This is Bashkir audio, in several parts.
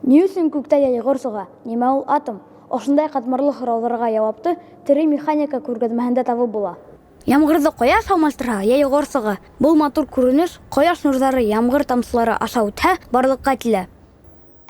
Ни өсөн күктә йәйғор сыға? Нимә ул атом? Ошондай ҡатмарлы һорауҙарға яуапты Тере механика күргәҙмәһендә табып була. Ямғырҙы ҡояш алмаштырһа, йәйғор сыға. Был матур күренеш ҡояш нурҙары ямғыр тамсылары аша үтһә, барлыҡҡа килә.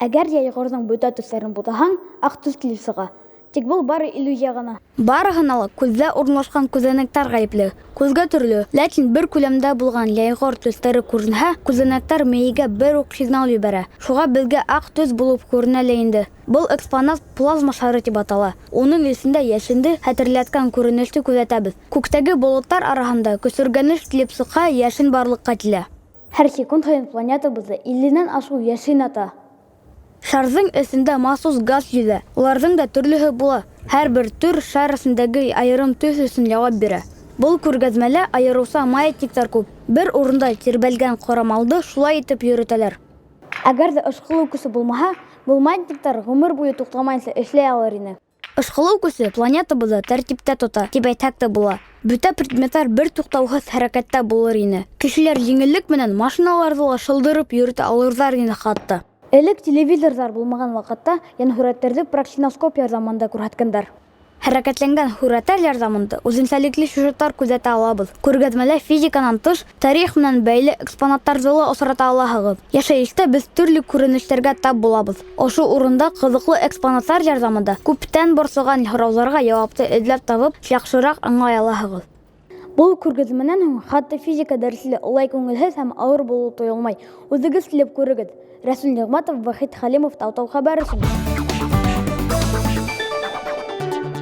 Әгәр йәйғорҙоң бөтә төҫтәрен бутаһаң, аҡ төҫ килеп сыға. Тик был бары иллюзия ғына. Барыһына ла күҙҙә урынлашҡан күҙәнәктәр ғәйепле. Күҙгә төрлө, ләкин бер күләмдә булған йәйғор төҫтәре күренһә, күҙәнәктәр мейегә бер үк сигнал ебәрә. Шуға беҙгә аҡ төҫ булып күренә лә инде. Был экспонат плазма шары тип атала. Уның эсендә йәшенде хәтерләткән күренеште күҙәтәбеҙ. Күктәге болоттар араһында көсөргәнеш килеп сыҡһа, йәшен барлыҡҡа килә. Һәр секунд һайын планетабыҙҙа илленән ашыу йәшен ата. Шарҙың эсендә махсус газ йөҙә. Уларҙың да төрлөһө була. Һәр бер төр шар эсендәге айырым төҫ өсөн яуап бирә. Был күргәҙмәлә айырыуса маятниктар күп. Бер урында тирбәлгән ҡорамалды шулай итеп йөрөтәләр. Әгәр ҙә ышҡылыу көсө булмаһа, был маятниктар ғүмер буйы туҡтамайынса эшләй алыр ине. Ышҡылыу көсө планетабыҙҙы тәртиптә тота, тип әйтһәк тә була. Бөтә предметтар бер туҡтауһыҙ хәрәкәттә булыр ине. Кешеләр еңеллек менән машиналарҙы ла шылдырып йөрөтә алырҙар ине хатта. Элек телевизорҙар булмаған ваҡытта йәнһүрәттәрҙе проксиноскоп ярҙамында күрһәткәндәр. Хәрәкәтләнгән һүрәттәр ярҙамында үҙенсәлекле сюжеттар күҙәтә алабыҙ. Күргәҙмәлә физиканан тыш, тарих менән бәйле экспонаттарҙы ла осрата алаһығыҙ. Йәшәйештә беҙ төрлө күренештәргә тап булабыҙ. Ошо урында ҡыҙыҡлы экспонаттар ярҙамында күптән борсоған һорауҙарға яуапты эҙләп табып, яҡшыраҡ аңлай алаһығыҙ. Был күргәҙмәнән һуң хатта физика дәресе лә улай күңелһеҙ һәм ауыр булып тойолмай. Үҙегеҙ килеп күрегеҙ. Рәсүл Ниғмәтов, Вахит Хәлимов, Тау-Тау хәбәр өсөн.